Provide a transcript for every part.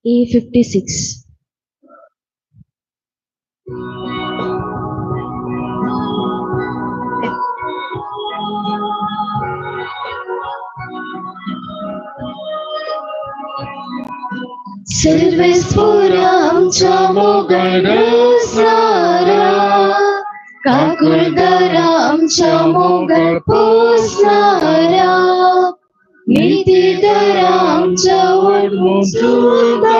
A56. सर्वेस्पोरा आमच्या मोगळ सारा, काकुळदारा आमच्या मोगळ पोसणारा, नितीदारा आमच्या वडमुंजुदारा,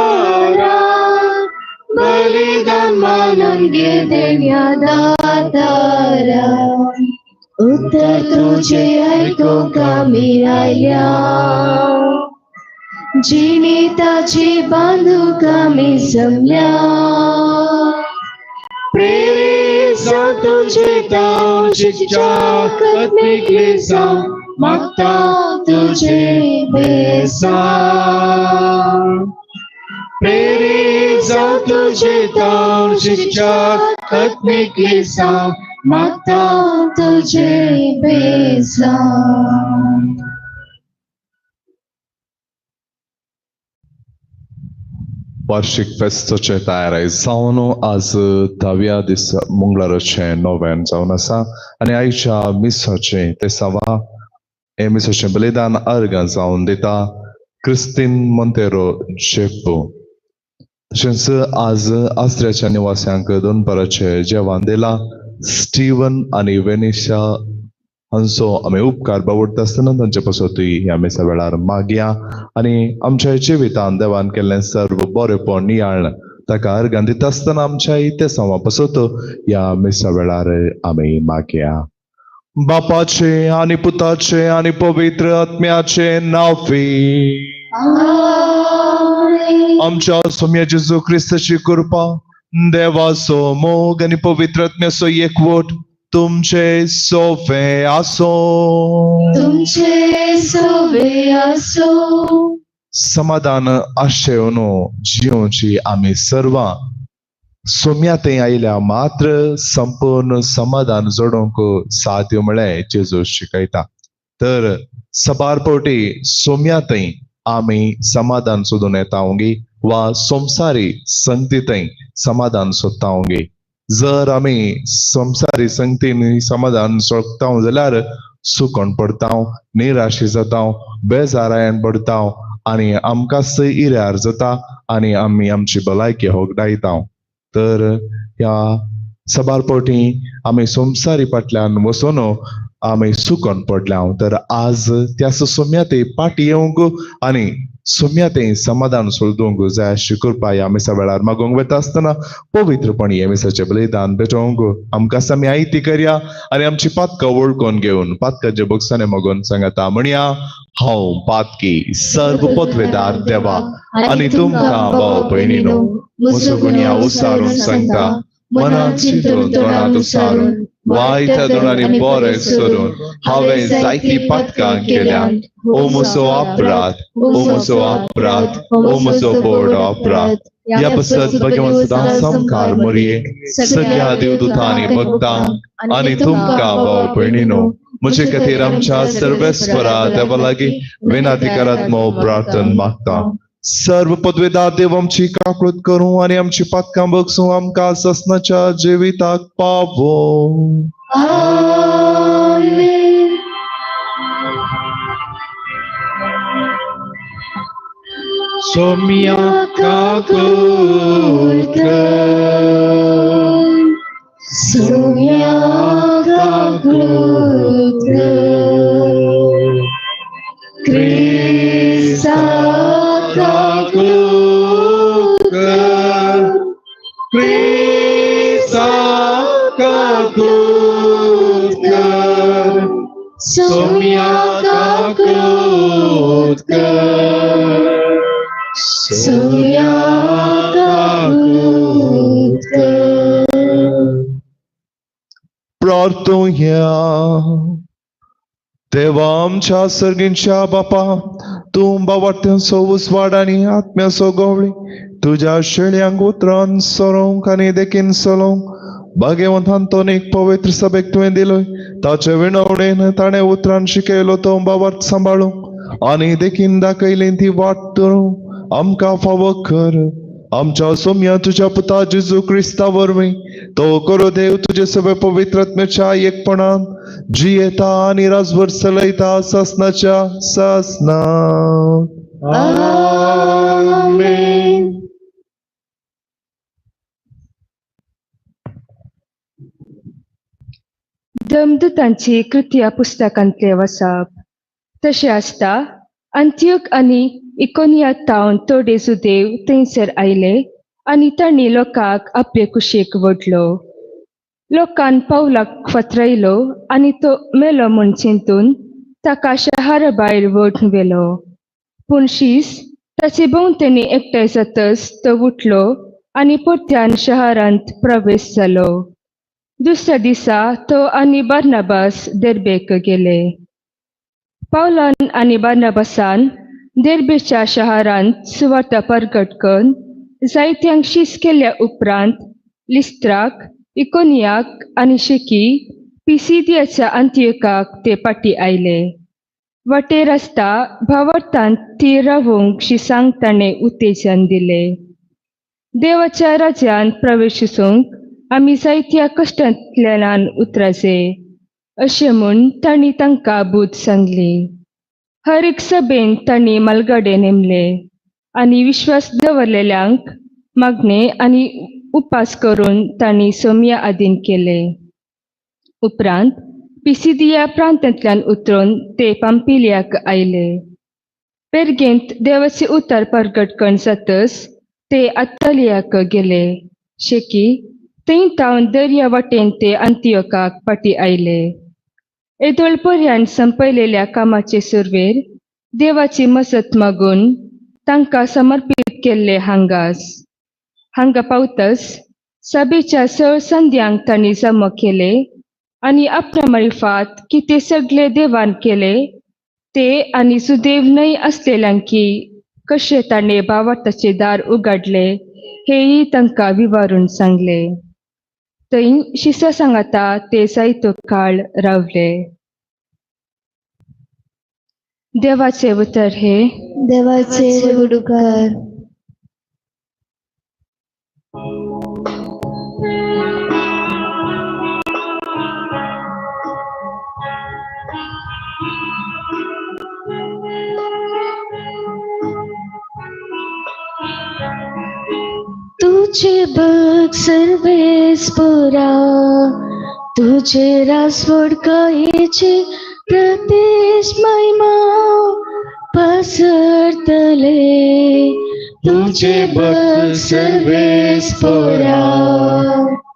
बलिदान मानून घे देण्या दातारा. उत्तर तुझे ऐकूंक आमी आयल्या, जिणेताची बांदूक आमी जमल्या. प्रेरीत जावं तुझे ताव शिक्षा आत्मिकली जावं मागता तुझे बेसांव. प्रेरीत जावं तुझे ताव शिक्षा आत्मिकली जावं मागता तुझे बेसांव. वार्षिक फेस्ताचे तयारी जावन आज धाव्या दीस मंगळाराचें नोव्यान जावन आसा आनी आयच्या मिसाचें तेसांवा हें मिसाचें बलिदान अर्गां जावन दिता क्रिस्तीन मोंतेरो जेप्पू. तशेंच आज आसऱ्याच्या निवास्यांक दनपाराचें जेवण दिलां स्टीवन आनी वेनिशा हांचो आमी उपकार बावडटा आसतना तांचे पासतूय ह्या मिसा वेळार मागया आनी आमच्या जिवितान देवान केल्लें सर्व बरेपण नियाळ ताका अर्गां दिता आसतना आमच्या इतिहासा पासत ह्या मिसा वेळार आमी मागया. बापाचे आनी पुताचे आनी पवित्र आत्म्याचे नांवी आमच्या सोम्या जेजू क्रिस्ताची कृपा, देवाचो मोग आनी पवित्र आत्म्याचो एकवट तुमचे सोफे आसो. तुमचे सोवे आसो. समाधान आशेवन जियोची आमी सर्वां सोम्या थंय आयल्या मात्र संपूर्ण समाधान जोडूंक साध्य म्हळें जेजू शिकयता. तर सबार फावटी सोम्या थंय आमी समाधान सोदून येता वा संवसारी संगती थंय समाधान सोदता. जर आमी संवसारी संगतीन समाधान सोदता जाल्यार सुकण पडता, निराशी जाता, बेजारायन पडता आनी आमकांच इऱ्यार जाता आनी आमी आमची भलायकी होगडायता. तर ह्या सबार फावटी आमी संवसारी फाटल्यान वचून आमी सुकण पडल्या. तर आज त्या सोम्या ते पाटी येवंक आनी सोम्या ते समाधान सोदूंक जाय अशी कृपा ह्या मिसा वेळार मागूंक वता आसतना पवित्रपणी ह्या मिसाचें बलिदान भेटोवंक आमकां आमी आयती करया आनी आमची पातकां वळखून घेवन पातकांचे भोगसाणे मागून सांगता म्हणया, हांव पातकी सर्व पदवेदार देवा आनी तुमकां भाव भयणीनो म्हजो गुन्यांव उसारून सांगता, मनात चिंतून तोंडांत उसारून वायट दोणांनी बरें सोडून हांवें जायतीं पातकां केल्या. ओ म्हजो अपराध, ओ म्हजो अपराध, ओ म्हजो व्हड अपराध. ह्या पासत भगवान सदां सामकार मरये सगळ्या देवदूतांनी भक्तांक आनी तुमकां भाव भयणीनो म्हजे खातीर आमच्या सर्वेस्वरा देवा लागीं विनंती करात म्हूण प्रार्थना मागता. सर्व पदवेदार देव आमची काकूत करूं आनी आमची पातकां बगसूं आमकां ससनाच्या जिविताक पावो. आमेन. सोम्या काकूत कर, सोम्या काकूत कर, क्रिस्ता काकूत कर, क्रिस्ता काकूत कर, सोम्या काकूत कर, सोम्या काकूत कर. प्रार्थुया. देवा आमच्या सर्गींच्या बापा, तूं बावाट्यांचो उजवाड आनी आत्म्याचो गवळी तुज्या शेळयांक उतरान सरोवंक आनी देखीन चलोवंक भाग्यवंतान तो एक पवित्र सभेक तुवें दिलोय. ताचे विणवणेन ताणें उतरान शिकयलो तो बावाट सांबाळूंक आनी देखीन दाखयली ती वाट धरूंक आमकां फावो कर। आमच्या सोम्या तुज्या पुता जेजू क्रिस्ता वरवीं तो करो देव तुजे सगळे पवित्र आत्म्याच्या एकपणान जियेता आनी राजभर चलयता सासनाच्या सासना। आमेन। दमदूतांची कृत्या पुस्तकांतले वसप। तशें आसता अंत्योक आनी इकोनिया तावन थोडे सुदेव थंयसर आयले आनी तांणी लोकांक आपले कुशीक व्हडलो। लोकान पावलाक फातरायलो आनी तो मेलो म्हूण चिंतून ताका शहरा भायर व्हरून व्हेलो। पूण शीस ताचे भोंवतणी एकठांय जातच तो उठलो आनी परत्यान शहरांत प्रवेश जालो। दुसऱ्या दिसा तो आनी बार्नाबास देर्बेक गेले। पावलान आनी बार्नाबासान देर्बेच्या शहरांत सुवार्ता परगट करून जायत्यांक शीस केल्या उपरांत लिस्त्राक, इकोनियाक आनी शेकी पिसिदियाच्या अंत्योकाक ते फाटीं आयले। वाटेर आसता भावार्थान ती रावूंक शिसांक ताणें उत्तेजन दिलें। देवाच्या राज्यांत प्रवेश वचूंक आमी जायत्या कश्टांतल्यान उतराचे अशें म्हूण तांणी तांकां बूद सांगली। हर एक सभेंत तांणी मालगाडे नेमले आनी विश्वास दवरलेल्यांक मागणें आनी उपास करून तांणी सोम्या आदीन केले। उपरांत पिसिदिया प्रांतांतल्यान उतरून ते पांपिलियाक आयले। पेर्गेंत देवाचें उतर परगट करून जातच ते अत्तलियाक गेले। शेकी थंय तावन दर्या वाटेन ते अंत्योकाक फाटीं आयले। येदोळ पर्यंत संपयलेल्या कामाचे सुरवेर देवाची मजत मागून तांकां समर्पीत केल्ले हांगास। हांगा पावतच सभेच्या सळ संद्यांक तांणी जमो केले आनी आपल्या मारिफात कितें सगळे देवान केले ते आनी सुदेव न्हय आसलेल्यांकी कशें ताणें भावार्थाचे दार उगाडले हेंय तांकां विवारून सांगले। थंय शिसा सांगाता ते जायतो काळ रावले। देवाचे उतर हे देवाचे उडकार। तुझे बघ सर्वेस पुरा, तुझे रासवड कायेची प्रदेश महिमा पसरतले। तुझे बघ सर्वेस पुरा,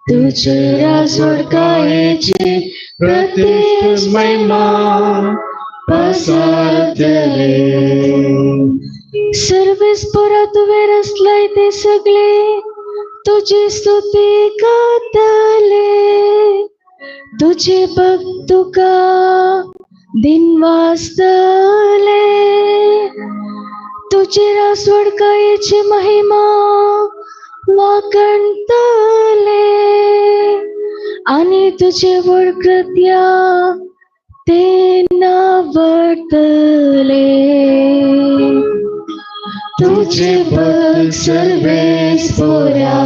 तुझे रासवड कायेची प्रदेश महिमा पसरतले। सर्वेस पुरा तुवें रचलाय ते सगळे तुजी स्तुती गातले। तुझे भक्त तुका दिन वाजतले। तुझे रासवडकायेची महिमा वाकणतले आनी तुझे व्हड कृत्या ते नावडतले। तुझे भक्त सर्वेस पुरा,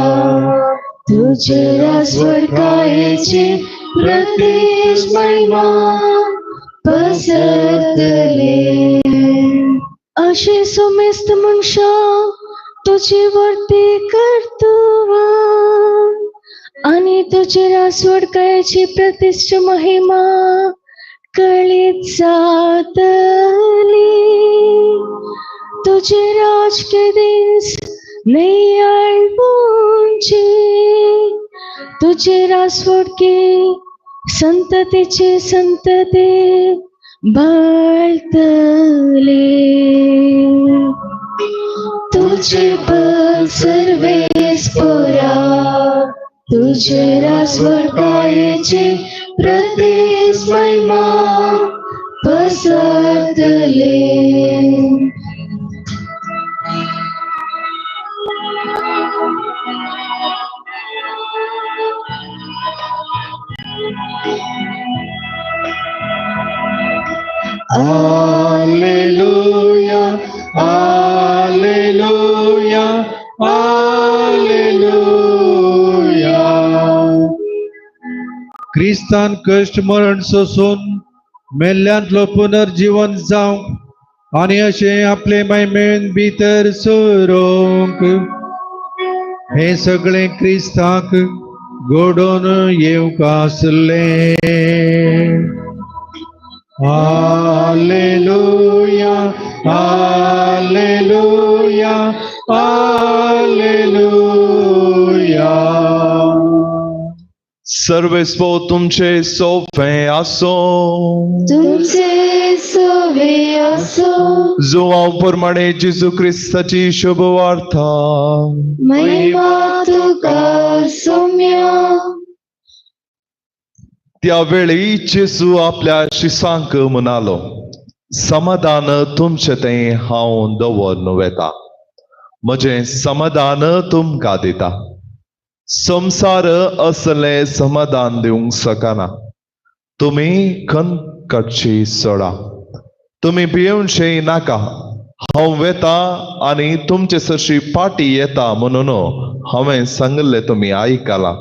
तुझे रासवडकायेची प्रदेश महिमा पसरतले। अशे सुमेस्त मनशां तुजी वर्ती करतुवान आनी तुजी रासवडकायेची प्रतिश्ठ महिमा कळीत जातली। तुझे राज के दीस नैयाळवची, तुझे रासवडके संततीचे संतते बाळतले। तुझे बघ सर्वेस पुरा, तुझे रासवडकायेची प्रदेश महिमा पसरतले। Alleluia, Alleluia, क्रिस्तान कश्ट मरण सोसून मेल्ल्यांतलो पुनर्जीवन जावंक आनी अशें आपले महिमेन भितर सरूंक हें सगळें क्रिस्ताक घडोवन येवंक आसलें. Hallelujah, hallelujah, hallelujah. सर्वेस्पो तुमचे सोफे आसो, तुमचे सोवे आसो. जुवांव प्रमाणे जेजू क्रिस्ताची शुभ वार्ता. महिमा तुका सोम्या. त्या वेळी जेजू आपल्या शिसांक म्हणालो, समाधान तुमचें तें हांव दवरून वेता, म्हजें समाधान तुमकां दिता. संवसार असलें समाधान दिवंक शकना. तुमी खनकटची सोडा, तुमी भियेवचें नाका. हांव वेता आनी तुमचे सरशी पाटी येता म्हणून हांवें सांगिल्लें तुमी आयकलां.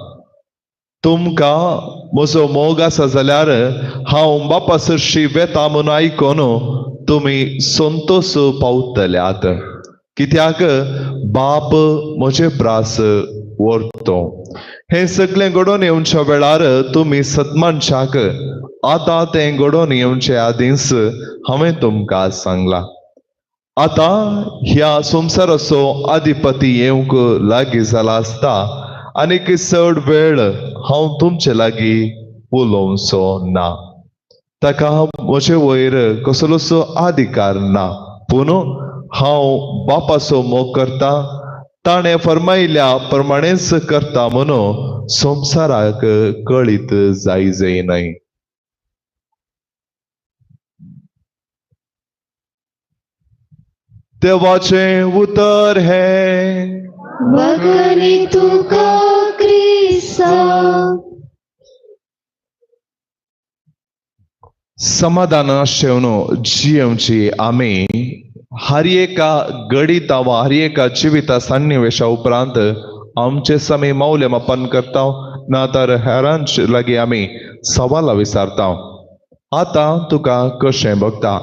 तुमकां म्हजो मोग आसा जाल्यार हांव बापा सरशी वेता म्हणून आयकून तुमी संतोश पावतले आत, कित्याक बाप म्हजे प्रास व्हरतो. हें सगळें घडोवन येवच्या वेळार तुमी सतमानशाक आतां तें घडोवन येवचे आदींच हांवें तुमकां सांगलां. आतां ह्या संवसाराचो अधिपती येवंक लागीं जाला आसता आनीक चड वेळ हांव तुमचे लागीं उलोवचो ना. ताका म्हजे वयर कसलोसो अधिकार ना, पूण हांव बापाचो मोग करता, ताणें फर्मायल्या प्रमाणेच करता म्हणून संवसाराक कळीत जायजय न्हय. देवाचें उतर हें. वगनी तुका क्रिस्ता. समाधान आशेवन जियेवची आमी हर एका गणिता वा हर एका जिविता सन्निवेशा उपरांत आमचे समी मौल्यमापन करता, ना तर हेरांचे लागीं आमी सवालां विचारता. आतां तुका कशें भोगता?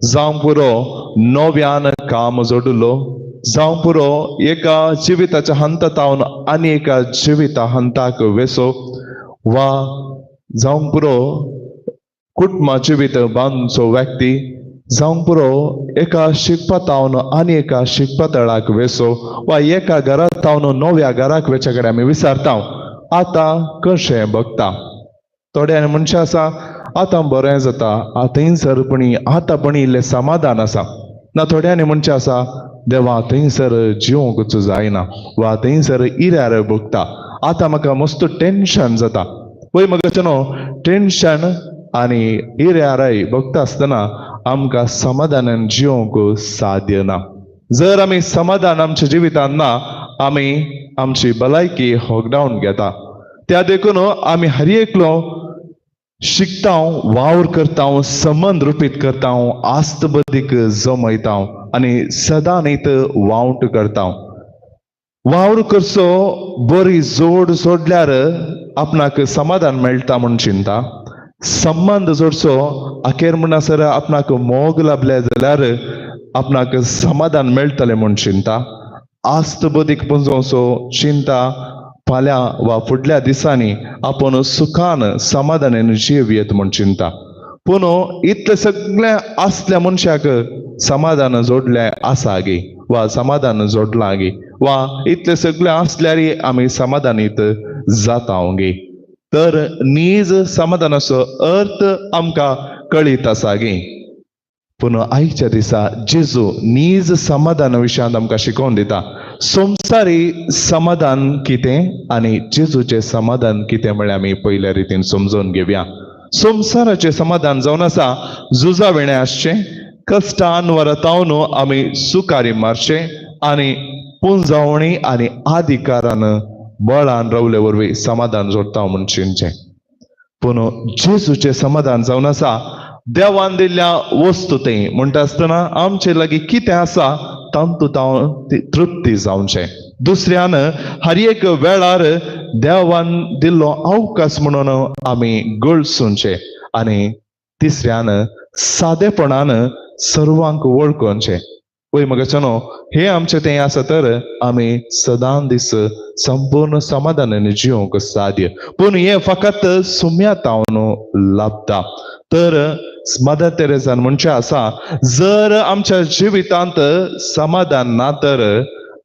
जावं पुरो नव्यान काम जोडलो, जावं पुरो एका जिविताच्या हंतावन आनी एका जिविता हंताक वेसो, वा जावं पुरो कुटुंबा जिवीत बांदचो व्यक्ती, जावं पुरो एका शिकपा तावन आनी एका शिकपा तळाक वेसो, वा एका घरांत तावन नव्या घराक वेच्या कडेन आमी विचारता आतां कशें भोगता. थोड्यांनी मनशां आसा आतां बरें जाता, थंयसर पणी आतां पणी इल्लें समाधान आसा. ना थोड्यांनी मनशां आसा देवा थंयसर जिवंकूच जायना, वा थंयसर इऱ्यार भोगता, आतां म्हाका मस्त टेंशन जाता. पळय म्हाका न्हू टेंशन आनी इऱ्यारय भोगता आसतना आमकां समाधानान जिवंक साध्य ना. जर आमी समाधान आमच्या जिवितांत ना, आमी आमची भलायकी होगडावन घेता. त्या देखून आमी हर एकलो शिकता, वावर करता, संबंद रुपीत करता, आस्तबदीक जमयता आनी सदां न्हीत वावट करता. वावर करचो बरी जोड जोडल्यार आपणाक समाधान मेळटा म्हूण चिंता. संबंद जोडचो अखेर म्हणसर आपणाक मोग लाभले जाल्यार आपणाक समाधान मेळटलें म्हूण चिंता. आस्त बदीक पुंजोवचो चिंता फाल्यां वा फुडल्या दिसांनी आपूण सुखान समाधानान जियेत म्हूण चिंता. पूण इतलें सगळें आसल्या मनशाक समाधान जोडलें आसा गे वा समाधान जोडलां गे, वा इतलें सगळें आसल्यार आमी समाधानीत जाता गे. तर नीज समाधानाचो अर्थ आमकां कळीत आसा गे. पूण आयच्या दिसा जेजू नीज समाधाना विशयांत आमकां शिकोवन दिता. संवसारी समाधान कितें आनी जेजूचें समाधान कितें म्हळ्यार आमी पयल्या रितीन समजून घेवया. संवसाराचें समाधान जावन आसा झुजा विणें आसचें, कश्टान वरतावन आमी सुकारी मारचें आनी पुंजावणी आनी अधिकारान बळान रावले वरवीं समाधान जोडटा म्हूण चिंतचें. पूण जेजूचें समाधान जावन आसा देवान दिल्ल्या वस्तू तें म्हणटा आसतना आमचे लागीं कितें आसा तातूंत हांव ती तृप्ती जावचें. दुसऱ्यान हर एक वेळार देवान दिल्लो अवकाश म्हणून आमी गळसूनचे आनी तिसऱ्यान सादेपणान सर्वांक वळखोवचें. वय मगाच्यानो हे आमचें तें आसा तर आमी सदां दीस संपूर्ण समाधानान जिवंक साध्य. पूण हें फकत सुम्या तावन लाभता. तर मदर तेरेसान म्हणचें आसा जर आमच्या जिवितांत समाधान ना तर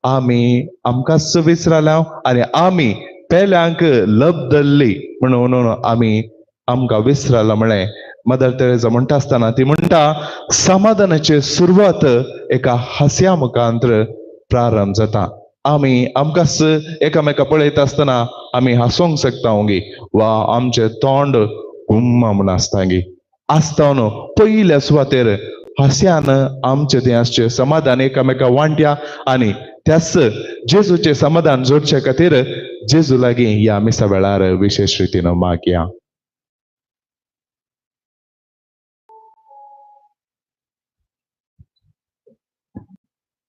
आमी आमकांच विसरल्या आनी आमी पेल्यांक लबदल्ली म्हणून आमी आमकां विसरला म्हळें मदर तेरेसा म्हणटा आसतना ती म्हणटा समाधानाची सुरवात एका हास्या मुखांतर प्रारंभ जाता. आमी आमकांच एकामेका पळयता आसतना आमी हांसोंक शकता गी वा आमचें तोंड गुम्मा म्हूण आसता गी आसता न्हू. पयल्या सुवातेर हास्यान आमचें तें आसचें समाधान एकामेका वांट्या आनी त्याच जेजूचें समाधान जोडचे खातीर जेजू लागीं ह्या मिसा वेळार विशेश रितीन मागया.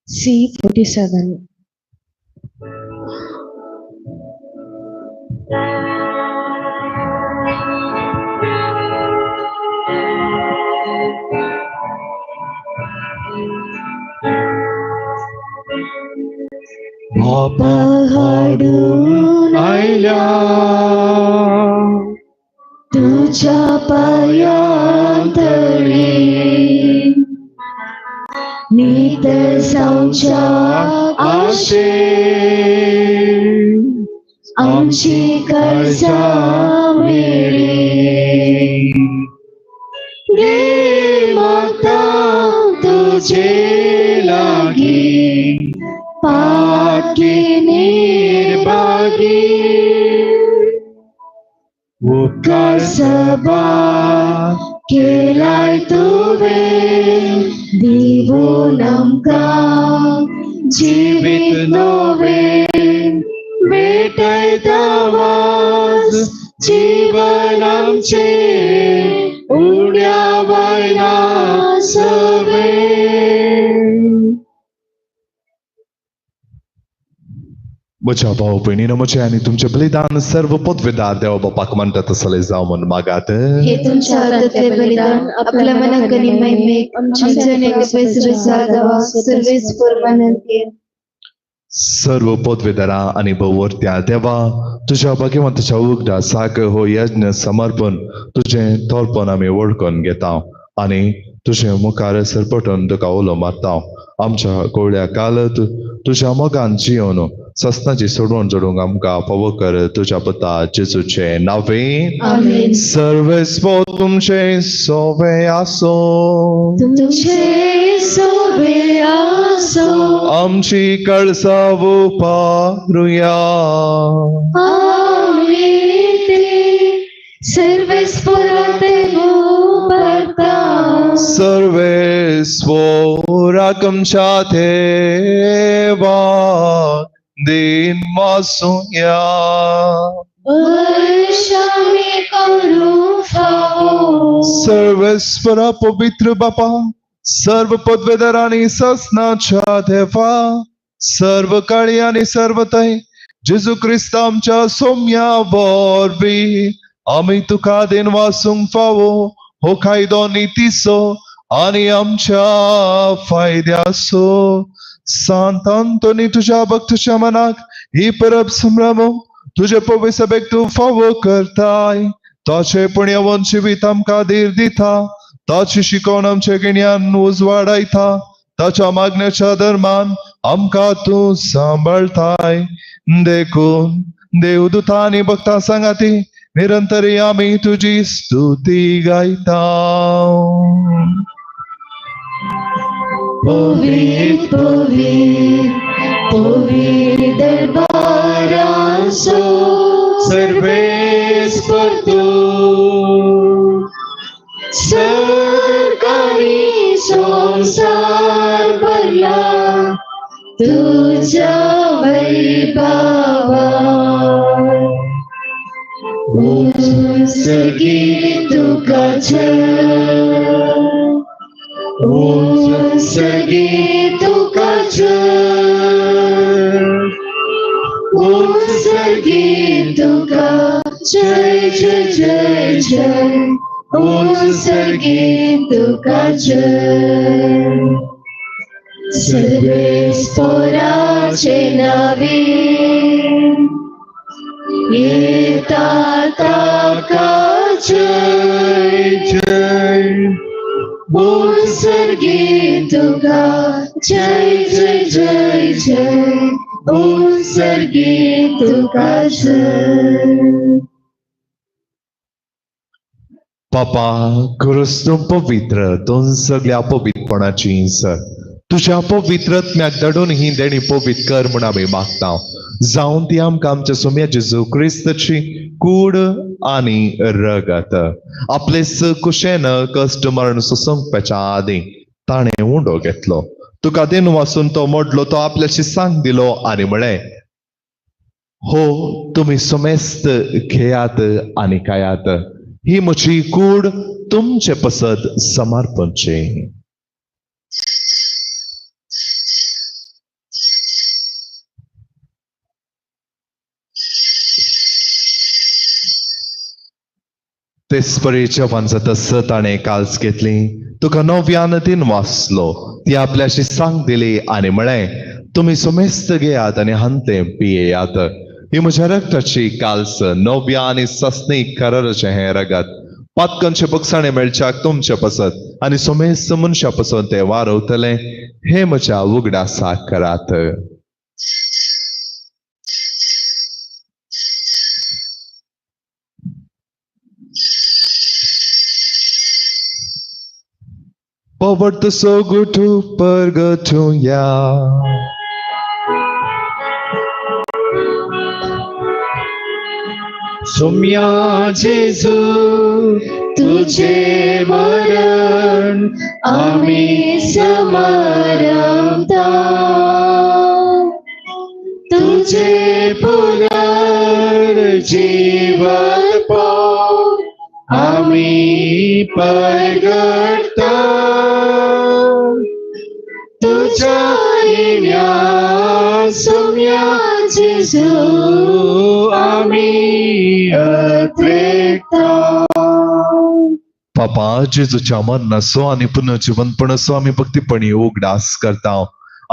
C47. बापा हाडून आयल्या तुझ्या पांयां तळी नितळ जावच्या आशे आमची काळजां मेळी घे मागता तुझे लागीं पाकी निर्भागी उपकार सभा केलाय तुवें दिवून आमकां जिवीत नवें भेटयता वाज जीवन आमचें उण्या वयना सवें. म्हज्या भाव भयणीनो म्हजें आनी तुमचें बलिदान सर्व पदवेदार देव बापाक म्हणटा तसलें जावं म्हूण मागात. हे तुमच्या हातांतलें बलिदान आपल्या मनाक आनी महिमेक आमच्या सर्व पदवेदारा आनी भोवर्त्या देवा तुज्या भाग्यवंताच्या उगडासाक हो यज्ञ समर्पण तुजें तोरपण आमी वळखून घेता आनी तुजे मुखार सरपटून तुका उलो मारता. आमच्या कोवळ्या काल तुज्या मोगान जियोन सस्नाची सोडवण जोडूंक आमकां फावो कर तुज्या पुता जेजूचे नांवे. आमेन. सर्वेस्पो तुमचे सोवे आसो. तुमचे सोवे आसो. आमची कळसाव पारुया. आमी ते सर्वेस्पोराते उबारता. सर्वेस्पोराक आमच्या देवा दिन वासूया. वर्षामी करू फावो. सर्वेस्परा पवित्र बापा सर्व पदवेदार आनी ससनाच्या देवा सर्व काळी आनी सर्व थंय जेजू क्रिस्त आमच्या सोम्या वरवीं आमी तुका then वासूंक फावो हो कायदो नितीचो आनी आमच्या फायद्याचो. सांत अंतोनी तुज्या भक्तच्या मनाक ही परब संभ्रमूंक तुजे पवित्र सभेक तूं फावो करताय. ताचे पुण्यवंत जिवीत आमकां धीर दिता. ताची शिकवण आमचे गिन्यान उजवाडायता. ताच्या मागण्याच्या धर्मान आमकां तूं सांबाळताय. देखून देवदूता आनी भक्तां सांगाती निरंतरी आमी तुजी स्तुती गायता. पवित्र पवित्र पवित्र दरबाराचो सर्वेस्पर तूं सरकारी संसार भरला तुझ्या वैभवान. उंचगी तुका जय उंचगी तुका जय जय जय जय जय बोल सर्गी तुका जय सर्वेस्पोराचे नावे येता ताका जय जय बोल सर्गी तुका जय जय जय जय बोल सर्गी तुका जय. पापा क्रिस्तू पवित्र दोन सगळ्या पवित्रपणाची सर तुज्या पवित्रत्म्याक दडून ही देणी पवित्र कर म्हूण आमी मागता. जावन ती आमकां आमच्या सोम्या जेजू क्रिस्ताची कूड आनी रगत आपले कुशेन कश्ट मरण सोसंगपाच्या आदीं ताणें उंडो घेतलो. तुका देन वासून तो मोडलो, तो आपल्याशी सांग दिलो आनी म्हळें, हो तुमी समेस्त घेयात आनी खायात, ही म्हजी कूड तुमचे पसत समर्पणची. तेच परी जेवण जाता ताणें काल्स घेतली, तुका नव्यान तीन वाचलो, ती आपल्याशी सांग दिली आनी म्हळें, तुमी समेस्त घेयात आनी हांतलें पियेयात, ही म्हज्या रक्ताची काल्स नव्या आनी सस्नी कराराचें हें रगत पातकांचे बक्षाणे मेळच्याक तुमचे पसत आनी समेस्त मनशा पसत तें वारवतलें, हें म्हज्या उगडासाक करात. पवर्त सोगुटू परगटुया. सोम्या जेजू तुझे मरण आम्ही समारंभता, तुझे पुनर्जीवन पाव आम्ही परगटता, तुझ्या येण्या सोम्या जेजू आम्ही अत्रेकता. पापा जेजूच्या मरणाचो आनी पुनर्जीवनपणाचो आमी भक्तीपणी उगडास करता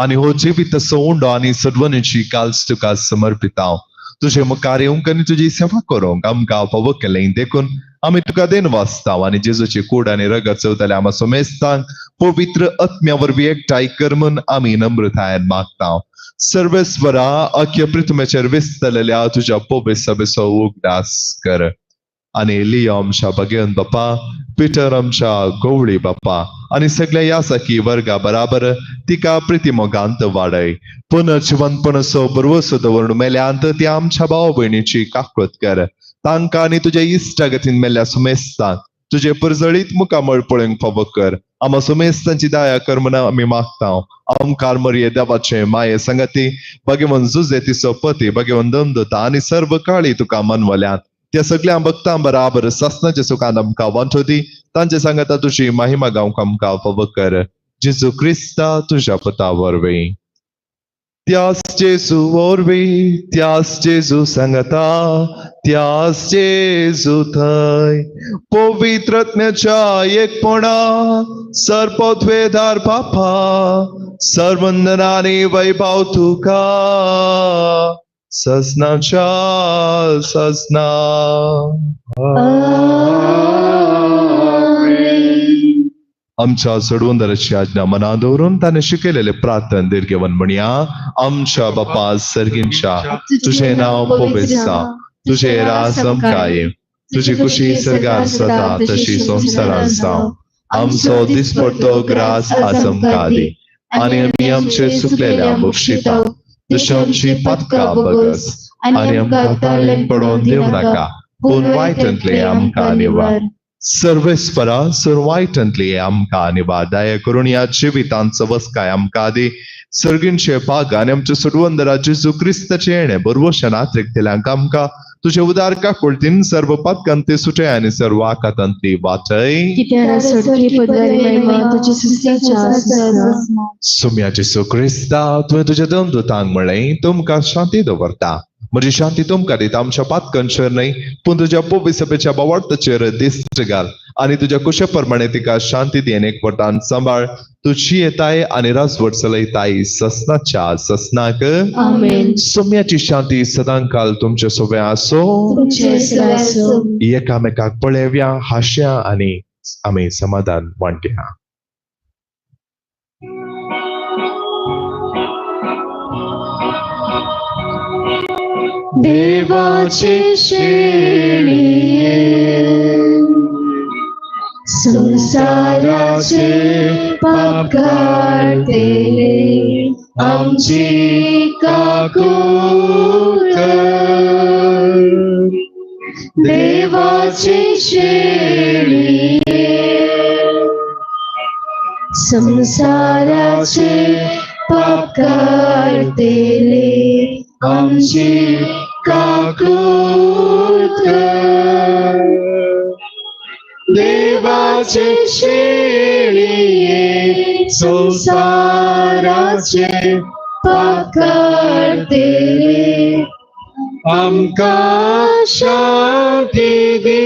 आनी हो जिवीत असो उंडो आनी सर्वनीची काल्स तुका समर्पिता. तुजे मुखार येवंक आनी तुजी सेवा करूंक आमकां फावो केलें देखून आमी तुका देन वाचता आनी जेजूची कूड आनी रगत चवतल्या आमा समेस्तांक पवित्र आत्म्या वरवीं एकठांय कर म्हूण आमी नम्रतायेन मागता. सर्वेस्वरा अख्या पृथ्वीचेर विस्तरलेल्या तुज्या पवित्र सभेचो उगडास कर आनी लियो आमच्या भगेवन बापा, पिटर आमच्या गवळी बापा आनी सगळ्या यासकी वर्गा बराबर तिका प्रितीमोगांत वाडय. पुनर्जिवनपणाचो बरवसो दवरून मेल्यांत ती आमच्या भाव भयणीची काकूत कर. तांकां आनी तुज्या इश्टागतीन मेल्ल्या सुमेस्तांक तुजे परजळीत मुखामळ पळोवंक फावो कर. आमा सुमेस्तांची दया कर म्हूण आमी मागता. आमकार मरये देवाचे माये संगती भगवान जुजे तिचो पती भगवान दमदता आनी सर्व काळी तुका मनवल्यात त्या सगळ्या भक्तां बराबर सासनाच्या सुखान आमकां वांटो दी. तांचे सांगता तुजी महिमा गावंक आमकां फावो कर. जेजू क्रिस्ता तुज्या पता वरवीं. त्यास जेजू वरवीं, त्यास जेजू सांगता, त्यास जेजू थंय पवित्र आत्म्याच्या एकपणा सर्वोत्वेदार बापा सर्वंदनानी वैभव तुका ससनाच्या ससना. आमच्या सोडवंदराची आज्ञा मना दवरून ताणें शिकयलेले प्रार्थन दीर्घवन म्हणया. आमच्या बापा सर्गींच्या तुझें नांव पवित्र जावं, तुझें राज आमकां ये, तुजी खुशी सर्गार जाता तशी संवसारांत जावं. आमचो दिसपडतो ग्रास आज आमकां दी आनी आमी आमचे चुकलेल्या बक्षिता तशी आमची पातकां बगस आनी आमकां ताळेन पडोवन दिवं नाका, पूण वायटांतलें आमकां निवार. सर्वेस्परा सर्वायटांतली आमकां निवार. दया करून ह्या जिवितांचो वसकाय आमकां दी. सर्गींचे भाग आनी आमच्या सोडवंदरा जेजू क्रिस्ताचें येणें बरवशान आत्रेकतल्यांक आमकां तुजे उदार काकुळतीन सर्व पातकांती सुटय आनी सर्व आकातांतली वाटय. सुम्या जेजू क्रिस्ता तुवें तुज्या दमदुतांक म्हळें, तुमकां शांती दवरता, म्हजी शांती तुमकां दिता, आमच्या पातकांचेर न्हय पूण तुज्या पवित्र सभेच्या बावार्थाचेर दिश्ट घाल आनी तुज्या कुशे प्रमाणे तिका शांती दी आनी एकवटान सांबाळ. तुजी येताय आनी राजवट चलयताय ससनाच्या ससनाक. आमेन. सोम्याची शांती सदांकाल तुमचे सोबे आसो. एकामेकाक पळेव्या, हांश्या आनी आमी समाधान वांट्या. देवाचे शेळये संसाराचे पाप काडटले आमची काकूट कर. देवाचे शेळये संसाराचे पाप काडटले आमची काकूट कर. देवाचे शेळये संसाराचे पाप काडटले आमकां शांती दी,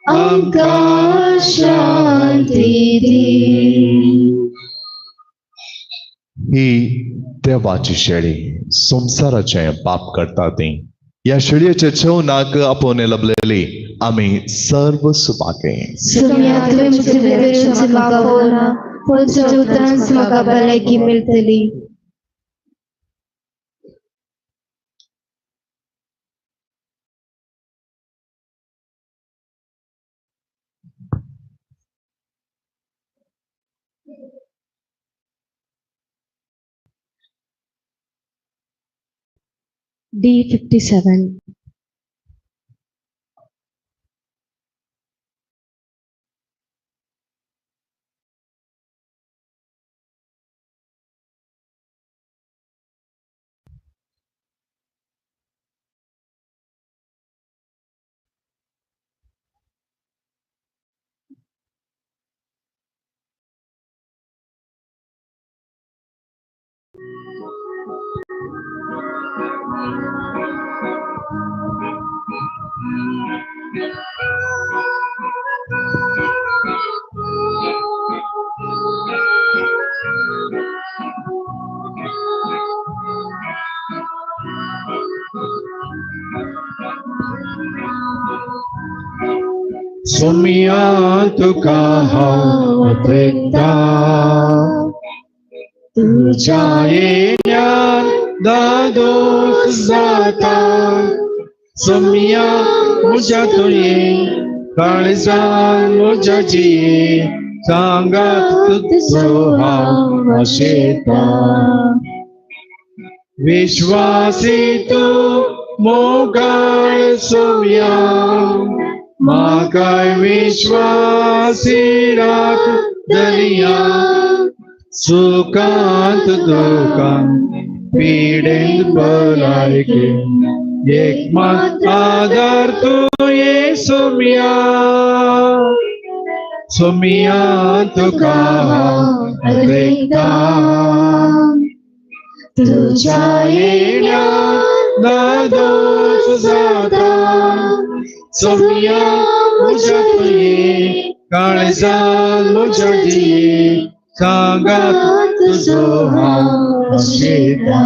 आमकां शांती दी. ही देवाची शेळी संसाराचें पाप करता ती. ह्या शेळयेचे जेवणाक आपोवन लबलेली आमी सर्व सुपाके. सुम्या तुवें म्हजे वेळेचे म्हाका पळोवना, पूण तुज्या उतरांच म्हाका भलायकी मेळटली. D57. सोमिया तुका हांव अत्रेकता, तुज्या येण्यान दादोस जाता. सोमिया म्हज्या तुये काळजान म्हज्या जिये, सांगात तुजो हांव आशेता. विश्वासी तूं मोगाळ सोमिया, म्हाकाय विश्वासी राख दर्या. सुखांत दुखांत पिडेंत भलायके, एक मात आदार तुवें सोमिया. सोमिया तुका हांव अत्रेकता, तुज्या येण्यान दादोस जाता. सोमिया म्हज्या तुये काळजान म्हज्या जिये, सांगात तुजो हांव आशेता.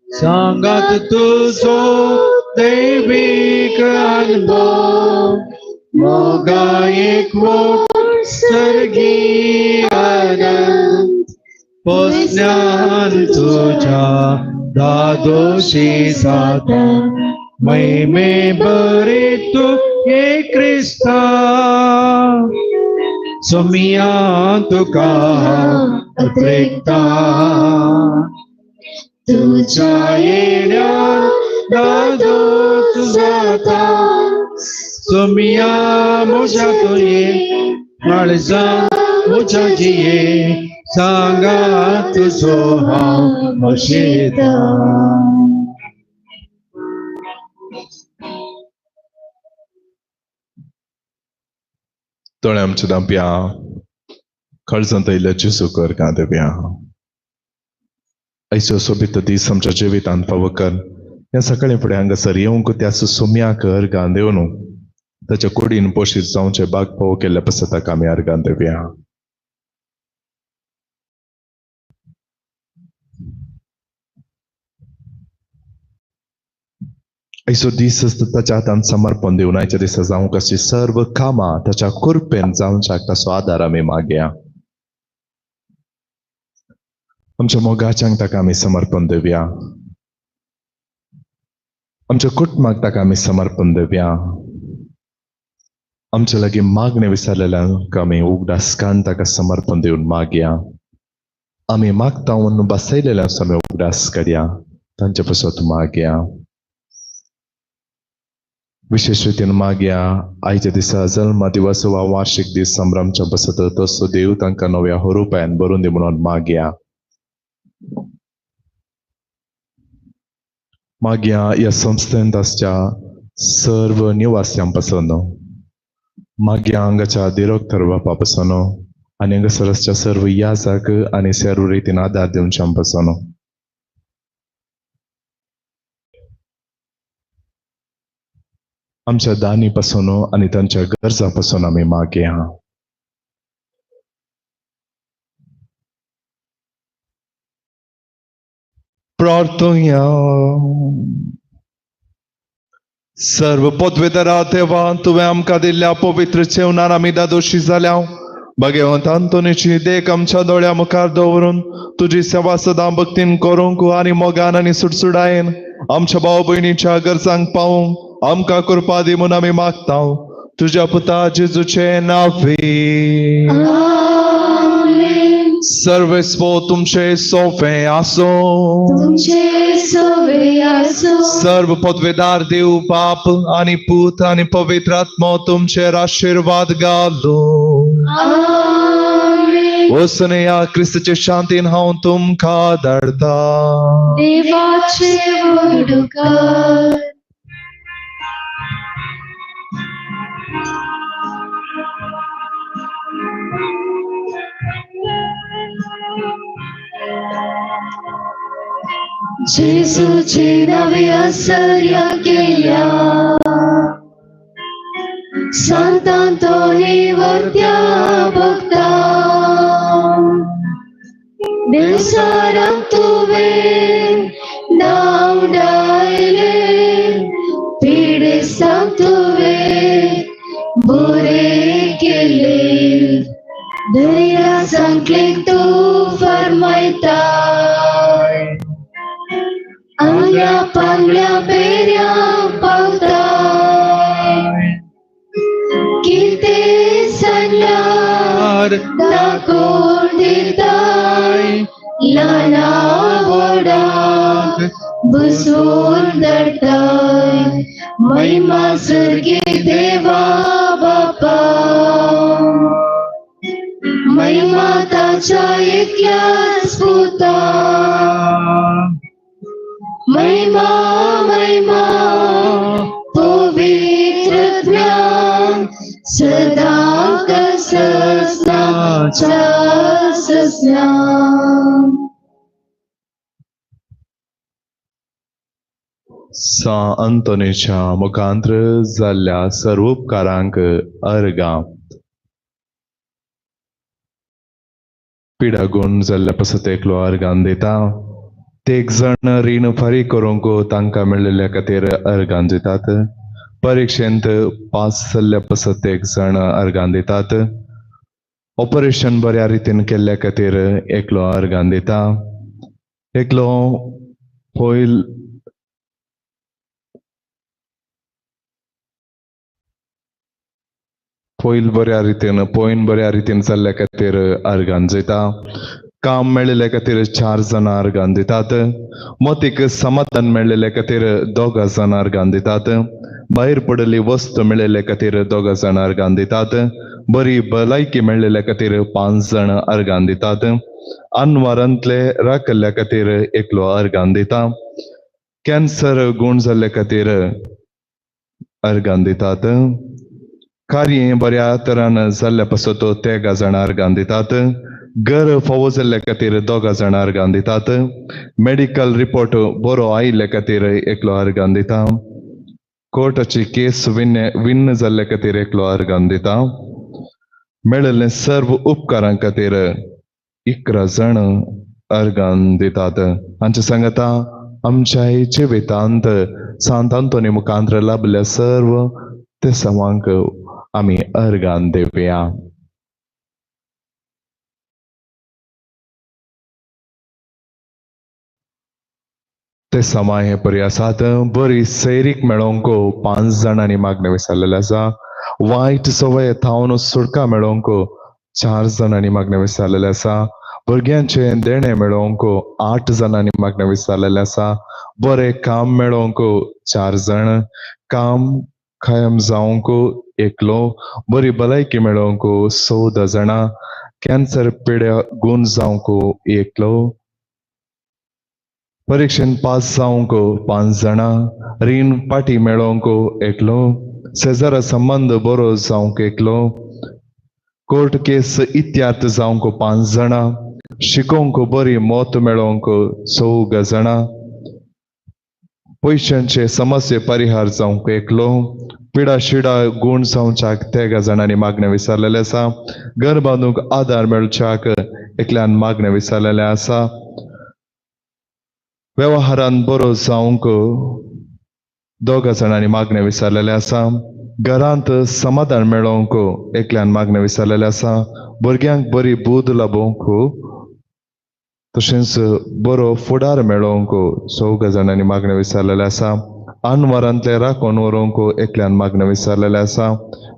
सांगात तुजो दैवीक अनुभव, मोगा एकवट सर्गी आनंद. पोसण्यान तुज्या दादोशी जाता, महिमे बरे तूं हे क्रिस्ता. सोमिया तुका हांव अत्रेकता, तुज्या येण्यान दादोस जाता. सोमिया म्हज्या तुये काळजान म्हज्या जिये, सांगात तुजो हांव आशेता. दोळे आमचे धांपया, खळजांत आयिल्ल्या जेजू कर का देव्या. ऐसो सोबीत दीस आमच्या जिवितांत फावो कर. ह्या सकाळी फुडें हांगासर येवंक त्या सोम्याक अर्गां दिवन ताच्या कुडीन पोशीत जावचे बाग फावो केल्ल्या पासत ताका आमी अर्गां दिवया. ऐसो दीस ताच्या हातान समर्पण दिवन आयच्या दिसा जावंक अशी सर्व कामां ताच्या कृपेन जावच्याक ताचो आदार आमी मागया. आमच्या मोगाच्यांक ताका आमी समर्पण दिवया. आमच्या कुटुंबाक ताका आमी समर्पण दिवया. आमच्या लागीं मागणें विसरलेल्यांक आमी उगडास काडून ताका समर्पण दिवन मागया. आमी मागता म्हणून बसयलेल्यांचो आमी उगडास करया, तांचे पासत मागया. विशेश रितीन मागया आयच्या दिसा जल्म दिवस वा वार्षिक दीस संभ्रमच्या बसत तसो देव तांकां नव्या होरुपायान भरून दी म्हणून मागया. मागया ह्या संस्थेंत आसच्या सर्व निवास्यां पासून, मागया हांगाच्या दिरोक्तर बापा पासून आनी हांगासर आसच्या सर्व याजाक आनी सर्व रितीन आदार दिवच्या पासून. आमच्या दानी पासून आनी तांच्या गरजां पासून आमी मागया. प्रार्थुया. सर्व पदवेदारा देवा, तुवें आमकां दिल्ल्या पवित्र जेवणान आमी दादोशी जाल्या. भगवंत आंतोनीची देख आमच्या दोळ्या मुखार दवरून तुजी सेवा सदां भक्तीन करूंक आनी मोगान आनी सुडसुडायेन आमच्या भाव भयणीच्या गरजांक पावूंक आमकां कृपा दी म्हूण आमी मागता. तुज्या पुता जेजूचे नांवे. सर्वेस्पो तुमचे सोफे आसो. तुमचे सोवे आसो. सर्व पदवेदार देव बाप आनी पूत आनी पवित्र आत्मो तुमचेर आशिर्वाद घालूं. वचून ह्या क्रिस्ताचे शांतीन हांव तुमकां धाडटा. देवाचे व्हडुकार. जेजूचे नावे आसर्या केल्या सांतांतोनी वर्त्या भक्ता देवसारांत तुवें नांव डायलें पिडेस्तांक तुवें बरें केलें दर्या सांकलेक तूं फरमायता आंगल्या पांगल्या पेऱ्या पावता कितें सांगल्यार दाखोवन दिताय ल्हाना व्हडाक बसोवन धाडटाय महिमा सर्गी देवा बापा महिमा ताच्या एकल्याच पुता महिमा महिमा पवित्र ज्ञान सदा कसनाच्या सस्ना. सा अंतोनीच्या मुखांत्र जाल्ल्या सर्व उपकारांक अर्गां. पिडागून जाल्ल्या पासत एकलो अर्गान दिता. ते एक जण रीण फारीक करूंक तांकां मेळिल्ल्या खातीर अर्गान दितात. परिक्षेंत पास जाल्ल्या पासत एक जण अर्गान दितात. ऑपरेशन बऱ्या रितीन केल्ल्या खातीर एकलो अर्गान दिता. एकलो पयल पयल बऱ्या रितीन पॉयन बऱ्या रितीन जाल्ल्या खातीर अर्गान दिता. काम मेळिल्ल्या खातीर 4 जाणां अर्गान दितात. मतीक समाधान मेळिल्ल्या खातीर 2 जाणां अर्गान दितात. भायर पडिल्ली वस्तू मेळिल्ल्या खातीर 2 जाणां अर्गान दितात. बरी भलायकी मेळिल्ल्या खातीर 5 जाणां अर्गान दितात. अनवारांतले राखिल्ल्या खातीर एकलो अर्गान दिता. कॅन्सर गूण जाल्ल्या खातीर अर्गान दितात. कार्य बऱ्या तरान जाल्ल्या पासत 3 जाणां अर्गान दितात. घर फावो जाल्ल्या खातीर दोगां जाणां अर्गां दितात. मेडिकल रिपोर्ट बरो आयिल्ल्या खातीर एकलो अर्गां दिता. कोर्टाची केस विन्न जाल्ल्या खातीर एकलो अर्गां दिता. मेळिल्ले सर्व उपकारां खातीर 11 जाण अर्गां दितात. हांचे सांगता आमच्या जिवितांत सांत आंतोनी मुखांत लाभल्या सर्व ते सवांक आमी अर्गां दिवया. ते समाय हे परी आसात. बरी सैरीक मेळोवंक 5 जाणांनी मागणें विसरलेलें आसा. वायट सवय थावन सुटका मेळोवंक 4 जाणांनी मागणें विसरलेलें आसा. भुरग्यांचें देणें मेळोवंक 8 जाणांनी मागणें विसरलेलें आसा. बरें काम मेळोवंक 4 जाण, काम कायम जावंक एकलो, बरी भलायकी मेळोवंक 14 जाणां, कॅन्सर पिड्या गूण जावंक एकलो, परिक्षेन पास जावंक 5 जाणां, रीण पाटी मेळोवंक एकलो, शेजारा संबंद बरो जावंक एकलो, कोर्ट केस इत्यार्थ जावंक 5 जाणां, शिकोवंक बरी मत मेळोवंक 4 जाणां, पयशांचे समस्ये परिहार जावंक एकलो, पिडा शिडा गूण जावच्याक 13 जाणांनी मागणें विसरलेलें आसा. घर बांदूंक आदार मेळच्याक एकल्यान मागणें विसरलेलें आसा. वेव्हारान बरो जावंक 2 जाणांनी मागणें विसरलेलें आसा. घरांत समाधान मेळोवंक एकल्यान मागणें विसरलेलें आसा. भुरग्यांक बरी बूद लाबोवंक तशेंच बरो फुडार मेळोवंक 4 जाणांनी मागणें विसरलेलें आसा. आनवारांतलें राखून व्हरूंक एकल्यान मागणें विसरलेलें आसा.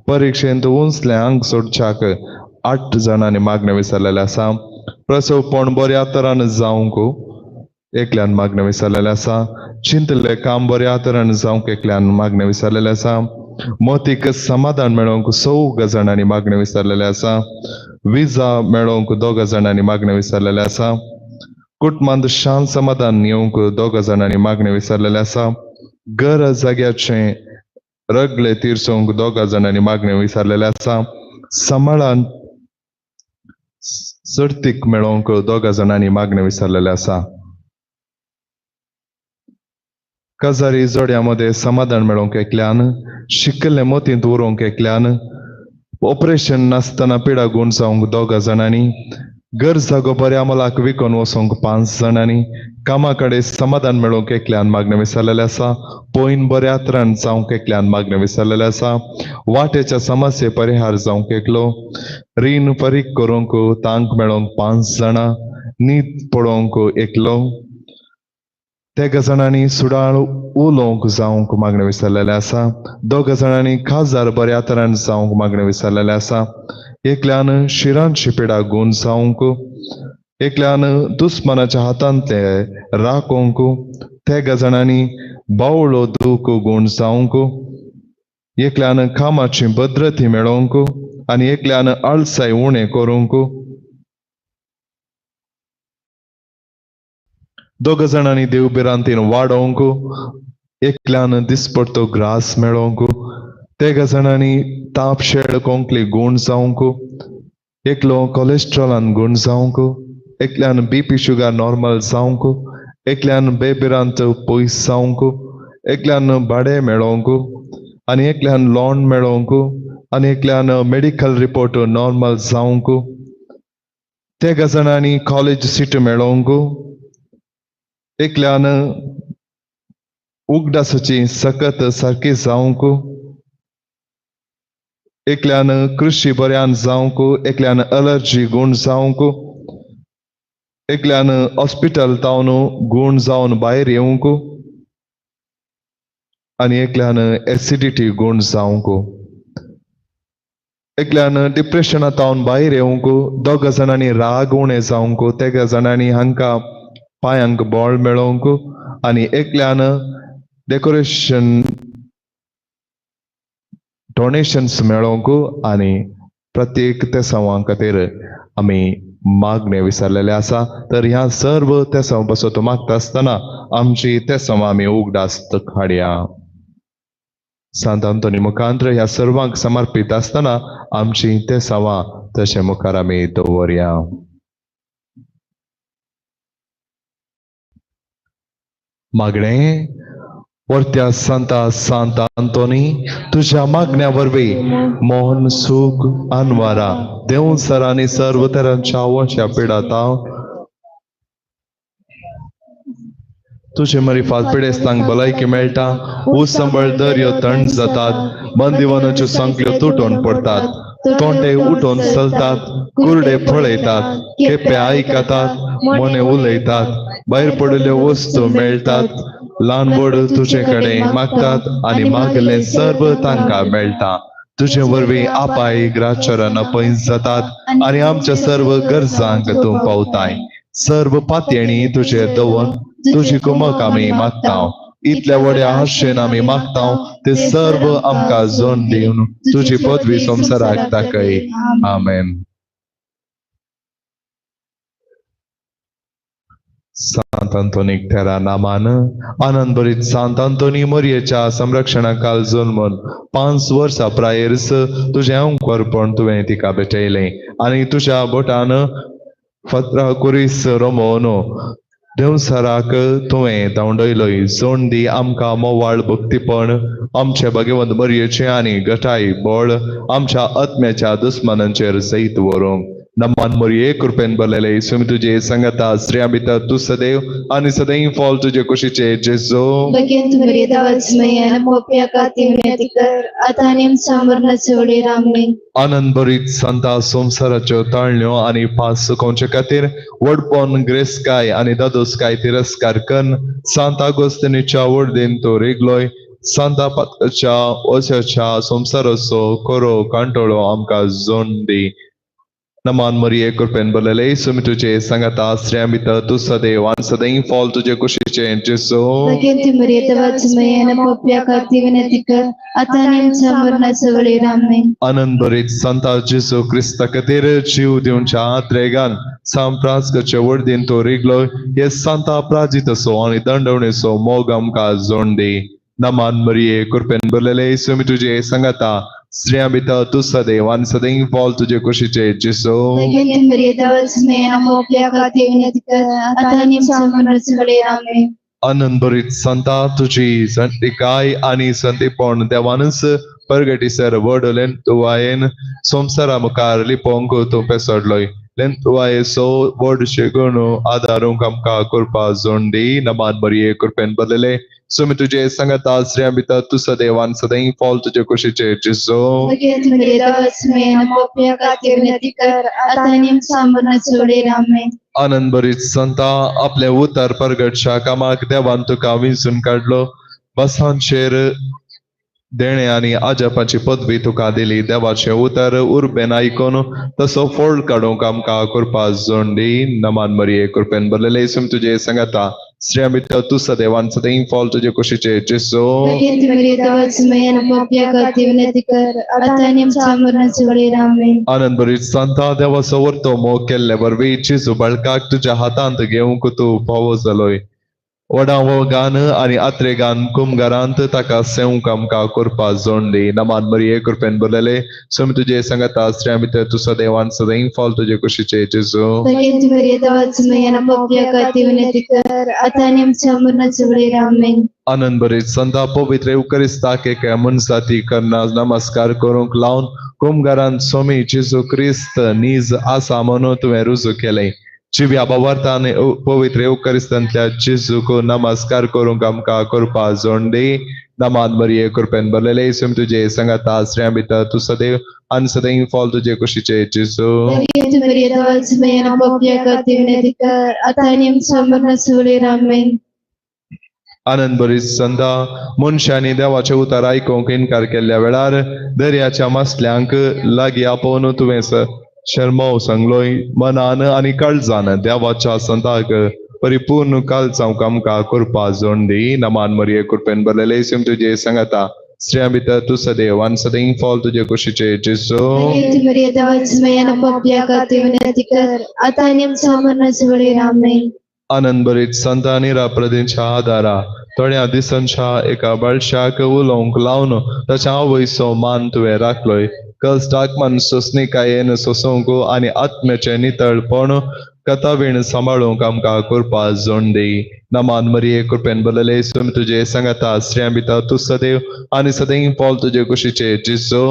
परिक्षेंत उंचले आंग सोडच्याक 8 जाणांनी मागणें विसरलेलें आसा. प्रसवपण बऱ्या तरान जावंक एकल्यान मागणें विसरलेलें आसा. चिंतलें काम बऱ्या तरान जावंक एकल्यान मागणें विसरलेलें आसा. मोतीक समाधान मेळोवंक 4 जाणांनी मागणें विसरलेलें आसा. विजा मेळोवंक 2 जाणांनी मागणें विसरलेलें आसा. कुटुंबांत शांत समाधान येवंक 2 जाणांनी मागणें विसरलेलें आसा. घर जाग्याचें रगले तिरसोवंक 2 जाणांनी मागणें विसरलेलें आसा. सांबाळान सर्तीक मेळोवंक 2 जाणांनी मागणें विसरलेलें आसा. काजारी जोड्या मदें समाधान मेळोवंक एकल्यान, शिकल्ले मतींत उरोवंक एकल्यान, ऑपरेशन नासतना पिडा गूण जावंक 2 जाणांनी, घर जागो बऱ्या मोलाक विकून वचोंक 5 जाणांनी, कामा कडेन समाधान मेळोवंक एकल्यान मागणें विसरलेलें आसा. पयन बऱ्या तरान जावंक एकल्यान मागणें विसरलेलें आसा. वाटेच्या समस्ये परिहार जावंक एकलो, रीण फारीक करूंक तांक मेळोवंक 5 जाणां, न्हीद पळोवंक एकलो, 3 जाणांनी सुडाळ उलोवंक जावंक मागणें विसरलेलें आसा. 2 जाणांनी खासदार बऱ्या तरान जावंक मागणें विसरलेलें आसा. एकल्यान शिरांची पिडा गूण जावंक, एकल्यान दुस्मानाच्या हातांतले राखोवंक, 3 जाणांनी बावळो दूख गूण जावंक, एकल्यान कामाची भद्रती मेळोवंक आनी एकल्यान आळसाय उणें करूंक, 2 जाणांनी देव भिरांतीन वाडोवंक, एकल्यान दिसपडतो ग्रास मेळोवंक, 3 जाणांनी ताप शेळ कोंकली गूण जावंक, एकलो कोलेस्ट्रॉलान गूण जावंक, एकल्यान बीपी शुगर नॉर्मल जावंक, एकल्यान बेभिरांत पयस जावंक, एकल्यान भाडें मेळोवंक आनी एकल्यान लोन मेळोवंक आनी एकल्यान मेडिकल रिपोर्ट नॉर्मल जावंक, 3 जाणांनी कॉलेज सीट मेळोवंक, एकल्यान उगडासाची सकत सारकी जावंक, एकल्यान कृशी बऱ्यान जावंक, एकल्यान अलर्जी गूण जावंक, एकल्यान हॉस्पिटल तावन गूण जावन भायर येवंक आनी एकल्यान एसिडिटी गूण जावंक, एकल्यान डिप्रेशना तावन भायर येवंक, 2 जाणांनी राग उणें जावंक, 3 जाणांनी हांकां पांयांक बळ मेळोवंक आनी एकल्यान डेकोरेशन डोनेशन्स मेळोवंक आनी प्रत्येक तेसांवां खातीर आमी मागणें विसरलेलें आसा. तर ह्या सर्व तेसांव पासत मागता आसतना आमची तेसांवां आमी उगडास हाडया. सांत आंतोनी मुखांत्र ह्या सर्वांक समर्पीत आसतना आमची तेसांवां तशें मुखार आमी दवरया. मागणें वरत्या संता सांत आंतोनी तुज्या मागण्या वरवीं मोहन सुख अनवारा देव सरांनी सर्व तरांच्या वश्या पिडाता तुजे मरिफात पिडेस्तांक भलायकी मेळटा, उसंबळ दर्यो थंड जातात, बंदिवानाच्यो सांखळ्यो तुटोवन पडटात, तोंडे उठोवन चलतात, कुरडे पळयतात, केप्पे आयकतात, मोने उलयतात, भायर पडिल्ल्यो वस्तू मेळटात, ल्हान व्हड तुजे कडेन मागतात आनी मागलें सर्व तांकां मेळटा. तुजे वरवीं आपाय ग्राचरण पयस जातात आनी आमच्या सर्व गरजांक तूं पावताय. सर्व पातयेणी तुजेर दवर तुजी कुमक आमी मागता. इतल्या व्हड्या आशेन आमी मागता ते सर्व आमकां जोन दिवन तुजी पदवी संवसाराक दाखय. आमेन. सांत आंतोनीक तेरा नामान आनंद भरीत सांत आंतोनी मोरयेच्या संरक्षणाकाल जल्मून 5 वर्सां प्रायर्स तुजें अंकरपण तुवें तिका भेटयलें आनी तुज्या बोटान फातरा कुरीस रोमोवन देवसराक तुवें धांवडयलोय. जोण दी आमकां मोवाळ भक्तीपण आमचे भगवंत मरयेचें आनी गटाय बळ आमच्या आत्म्याच्या दुस्मानांचेर जैत व्हरूंक. नमान मोरये कृपेन भरलेले सुमी तुजे संगता स्त्रियां भितर तूं सदैव आनी सदैव फॉल तुजे कुशीचे जेजू. भगवंत मरियता वत्समय मोप्या काती विनंती कर आता आणि आमच्या मरणाच्या वेळेर. आमेन. आनंद भरीत संता संवसाराच्यो ताळण्यो आनी पास सुकोवचे खातीर व्हडपण ग्रेसकाय आनी दादोसकाय तिरस्कार कन्न सांत आगोस्तिनीच्या वडदीन तो रिगलोय. सांता पातकाच्या वशाच्या संवसाराचो कोरो कांटोळो आमकां जोड दी. नमान मरिये कृपेन भरलेले सुमी तुजे सांगाता स्त्रियां भितर तूं सदैव आनी सदैव फॉल तुजे कुशीचे जेजू. भगवंत मरियता वत्समय मोप्या काती विनंती कर आता आणि आमच्या मरणाच्या वेळेर. आमेन. आनंद भरीत संता जेजू क्रिस्ता खातीर जीव दिवच्या आत्रेगान सांप्रास्काचे वडदीन तो रिगलो. हे सांता प्राजितसो आनी दंडवणेचो मोग आमकां जोड दी. नमान मरिये कृपेन भरलेले सुमी तुजे सांगाता स्त्रियां भितर तूं सदैव आनी सदैव फॉल तुजे कुशीचे जेजू. भगवंत मरियता वत्समय मोप्या काती विनंती कर आता आणि आमच्या मरणाच्या वेळेर. आमेन. आनंद भरीत संता तुजी संतिकाय आनी संतीपण देवानच परगटीसर व्हड लेंतुवायेन संवसारा मुखार लिपोवंक तूं पेसडलोय. लेंतुवायेचो व्हड शेगूण आदारूंक आमकां करपा जोड दी. नमान मरिये कृपेन भरलेले सुमी तुजे सांगाता स्त्रियां भितर तूं सदैव आनी सदैव फॉल तुजे कुशीचे जेजू. भगवंत मरियता वत्समय मोप्या काती विनंती कर आता आणि आमच्या मरणाच्या वेळेर. आमेन. आनंद भरीत संता आपलें उतर परगटच्या कामाक देवान तुका विंचून काडलो. बसांचेर देणे आनी आजपाची पदवी तुका दिली. देवाचें उतर उर्बेन आयकून तसो फोड काडूंक आमकां करपा जोड दी. नमान मरिये कृपेन भरलेले सुम तुजे सांगाता स्त्रियां भितर तूं सदैव आनी सदैव फॉल तुजे कुशीचे जेजू. भगवंत मरियता वत्समय मोप्या काती विनंती कर आता आणि आमच्या मरणाच्या वेळेर. आमेन. आनंद भरीत संता देवाचो वर्तो मोग केल्ले वरवीं जेजू बाळकाक तुज्या हातांत घेवंक तूं फावो जालोय. व्हडा गान आनी आत्रेगान कुमगारांत ताका सेवंक आमकां करपा जोड दी. नमान मरिये कृपेन भरलेले सुमी तुजे सांगाता स्त्रियां भितर तूं सदैव आनी सदैव फॉल तुजे कुशीचे जेजू. भगवंत मरियता वत्समय मोप्या काती विनंती कर आता आणि आमच्या मरणाच्या वेळेर. आमेन. आनंद भरीत संता पवित्र eucharistak एका मनजाती करना नमस्कार करूंक लावन कुमगारान स्वामी जेजू क्रिस्त नीज आसा म्हणून तुवें रुजू केलें. जिव्या बावार्थान पवित्र eucharistanतल्या जेजूक नमस्कार करूंक आमकां करपा जोड दी. नमान मरिये कृपेन भरलेले सुम तुजे सांगाता स्त्रियां भितर तूं सदैव आनी सदैव फॉल तुजे कुशीचे जेजू. भगवंत मरियता वत्समय मोप्या काती विनंती कर आता आणि आमच्या मरणाच्या वेळेर. आमेन. आनंद भरीत संता मनशांनी देवाचें उतर आयकूंक इनकार केल्ल्या वेळार दर्याच्या मासल्यांक लागीं आपोवन तुवें शर्माव सांगलोय. मनान आनी काळजान देवाच्या संताक परिपूर्ण काळजांक आमकां करपा जोड दी. नमान मरिये कृपेन भरलेले सुम तुजे सांगाता स्त्रियां भितर तूं सदैव आनी सदैव फॉल तुजे कुशीचे जेजू. भगवंत मरियता वत्समय मोप्या काती विनंती कर आता आणि आमच्या मरणाच्या वेळेर. आमेन. आनंद भरीत संता निराप्रदींच्या आदारा थोड्या दिसांच्या एका बाळशाक उलोवंक लावन ताच्या आवयचो मान तुवें राखलोय. कश्टाक मन सोंसणीकायेन सोंसूंक आनी आत्म्याचें नितळपण कथावीण सांबाळूंक आमकां कृपा जोड दी. नमान मरिये कृपेन भरलेले स्वामी तुजे सांगाता स्त्रियां भितर तूं सदैव आनी सदैव फल तुजे कुशीचे जेजू.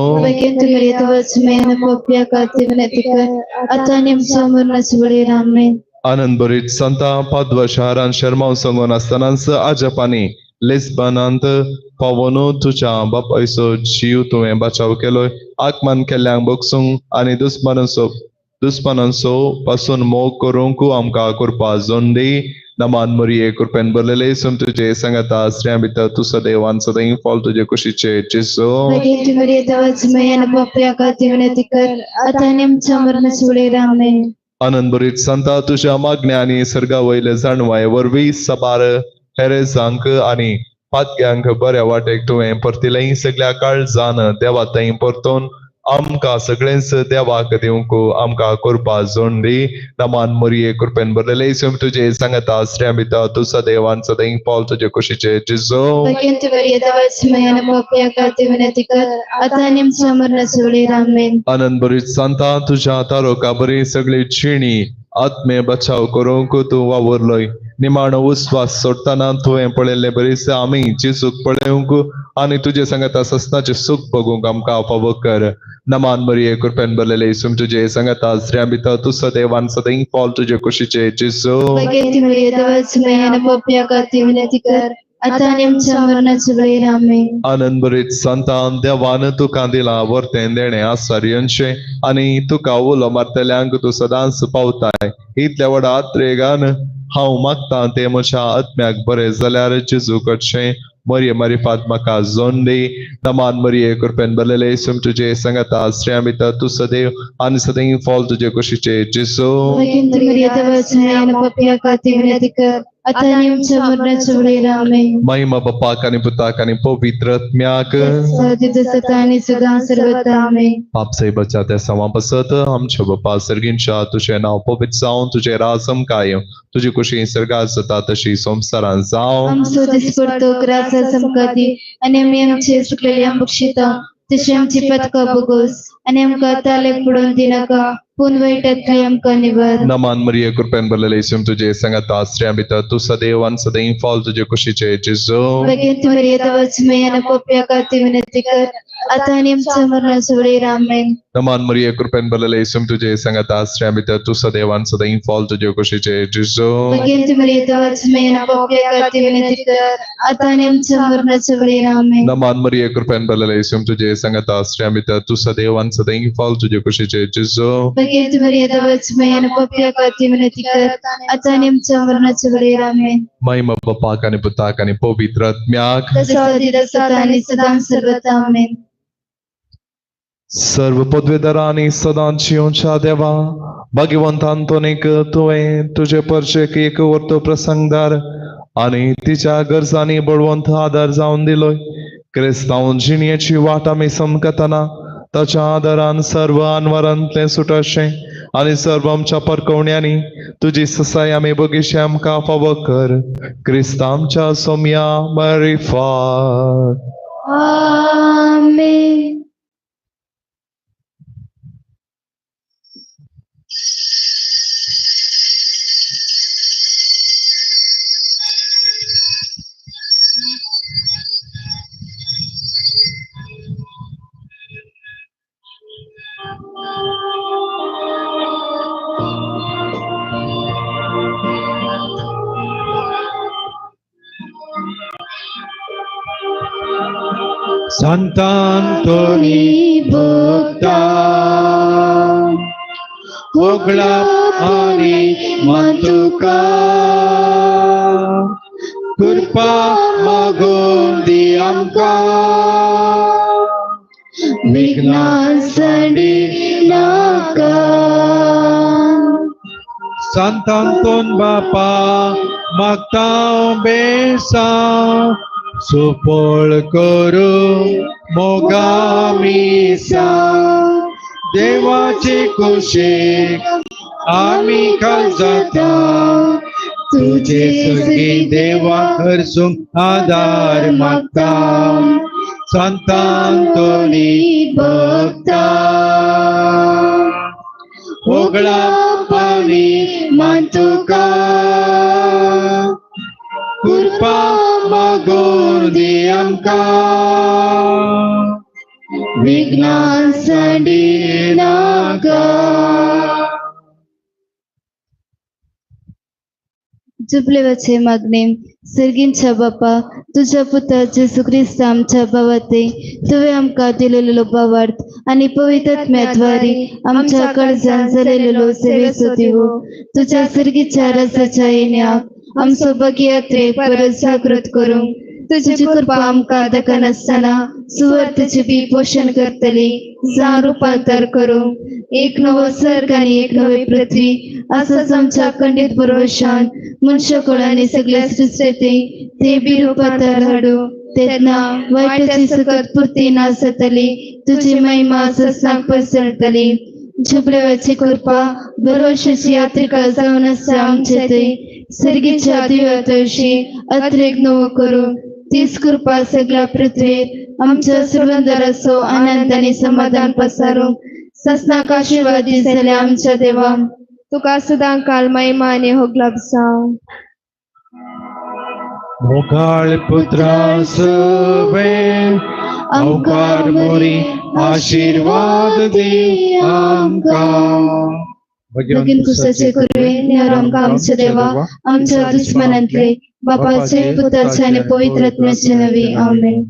आनंद भरीत संता पादवा शहरान शर्माव सांगून आसतनाच आजपानी लिस्बनांत पावोन तुज्या बापायचो जीव तुवें बचाव केलो. आगमन केल्ल्यांक बगसूंक आनी दुस्मानांचो पासून मोग करूंक आमकां कृपा जोड दी. नमान मरिये कृपेन भरलेले स्वामी तुजे सांगाता स्त्रियां भितर तूं सदैव आनी सदैव फल तुजे कुशीचे जेजू. आनंद भरीत संता तुज्या मागण्या आनी सर्गा वयले जाणवाय वरवीं साबार हेरेजांक आनी पातक्यांक बऱ्या वाटेक तुवें परतिलें. सगळ्या काळजान देवा थंय परतून आमकां सगळेंच देवाक दिवंक आमकां कृपा जोड दी. नमान मरिये कृपेन भरलेले स्वामी तुजे सांगाता स्त्रियां भितर तूं सदैव आनी सदैव फल तुजे कुशीचे जेजू. आनंद भरीत संता तुज्या तारोका बरी सगळी जिणी आत्मे बचाव करूंक तूं वावुरलोय. निमाणो उस्वास सोडटना तुवें पळयल्ले बरीच आमी जेजूक पळोवंक आनी तुजे सांगाता सस्नाचें सूख भोगूंक आमकां फावो कर. नमान मरिये कृपेन भरलेले स्वामी तुजे सांगाता स्त्रियां भितर तूं सदैव आनी सदैव फल तुजे कुशीचे जेजू. आनंद भरीत संतान देवान तुका दिला वर्तें देणें आसार्यंशें आनी तुका उलो मारतल्यांक तूं सदांच पावताय. इतल्या व्हडा आत्रेगान हांव मागतां तें म्हज्या आत्म्याक बरें जाल्यार जेजू कडचें मरिये मारिफात म्हाका जोड दी. नमान मरिये कृपेन भरलेले स्वामी तुजे सांगाता स्त्रियां भितर तूं सदैव आनी सदैव फल तुजे कुशीचे जेजू. महिमा बापाक आनी पुताक आनी पवित्र आत्म्याक. पाप साहेबाच्या त्या सवा पासत आमच्या बापा सर्गींच्या तुजें नांव पवित्र जावं, तुजें राज आमकां येवं, तुजी कुशी सर्गात जाता तशी संवसारांत जावं. आमचो दिसपडतो ग्रासा आमकां दी आनी आमी आमचे चुकलेले बक्षिता तशी आमची पदकां बोगोस आनी आमकां तालेक पडोवन दिनाका पूण वायटांतली आमकां निवार. नमान मरिये कृपेन भरलेले स्वामी तुजे सांगाता स्त्रियां भितर तूं सदैव आनी सदैव फल तुजे कुशीचे जेजू. आतां आनी आमच्या मरणाच्या वेळेर आमेन. नमान मरिये कृपेन भरलेले स्वामी तुजे सांगाता स्त्रियां भितर तूं सदैव आनी सदैव फल तुजे कुशीचे जेजू. आतां आनी आमच्या मरणाच्या वेळेर आमेन. नमान मरिये कृपेन भरलेले स्वामी तुजे सांगाता स्त्रियां भितर तूं सदैव आनी सदैव फल तुजे कुशीचे जेजू. आतां आनी आमच्या मरणाच्या वेळेर आमेन. महिमा बापाक आनी पुताक आनी पवित्र आत्म्याक. सर्व पदवेदारांनी सदांच येवच्या देवा भाग्यवंत आंतोनीक तुवें तुजे परचेक एक वर्तो प्रसंगदार आनी तिच्या गरजांनी बळवंत आदार जावन दिलोय. क्रिस्तांव जिणयेची वाट आमी समकतना ताच्या आदारान सर्व अनवरांतलें सुटशें आनी सर्व आमच्या परकवण्यांनी तुजी ससाय आमी बगीशे आमकां फावो कर. क्रिस्तांवच्या सोम्या मरिफात. आमेन. Sant'Antoni भक्ता होगळा आनी मातुका कृपा मागून दी आमकां विघ्नां सांडी नाका. सांतांतोन बापा मागता बेसा सुफळ करू मोगा मिसा देवाची कुशीक आमी खाल जाता तुझे सगी देवा हरसूंक आदार मागता सांतांतोनी भक्ता होगळा पाणी मान तुका कृपा मागून दी आमकां विघ्नां सांडिनाका. जुबलेवाचे मागणे. सर्गींच्या बापा, तुझ्या पुता जेजू क्रिस्ता आमच्या बाबाते तुवें आमकां दिलेलो भावार्थ आनी पवित्र आत्म्याद्वारे आमच्या काळजान जालेलो सेवेचो दिवो तुझ्या सर्गीच्या राजाच्या येण्याक आमचो बगयात्रेक परत जागृत करूंक तुजी कृपा आमकां दखनासतना सुवार्थेची बी पोशण करतली जावं रुपांतर करूंक एक नवो सर्ग आनी एक नवी पृथ्वी असोच आमच्या खंडीत पुरवशान मनशाकुळ आनी सगळ्या सृश्टीते ते बी रुपांतर हाडू तेन्ना वायटाची सकत पुरती ना जातली तुजी महिमा ससांक पसरतली. झुबलेवाची कृपा भरवशाची यात्रिका जावन आसा आमचे ते सर्गीच्या दिव्यातशी अत्रेक नवो करूं तीच कृपा सगळ्या पृथ्वीर आमच्या सुरंदराचो आनंद आनी समाधान पसारूंक ससनाक आशिर्वाद दी जाल्या आमच्या देवा. तुका सदां काल महिमा आनी होगलाप जावं. मोगाळ पुत्रा सवे अवकार मोरी आशीर्वाद दी आमकां. लगीन कुसाचे कुरवे नेर आमकां आमच्या देवा आमच्या दुस्मनांतले बापाचे पुताचे आनी पवित्र आत्म्याचे नवी. आमेन.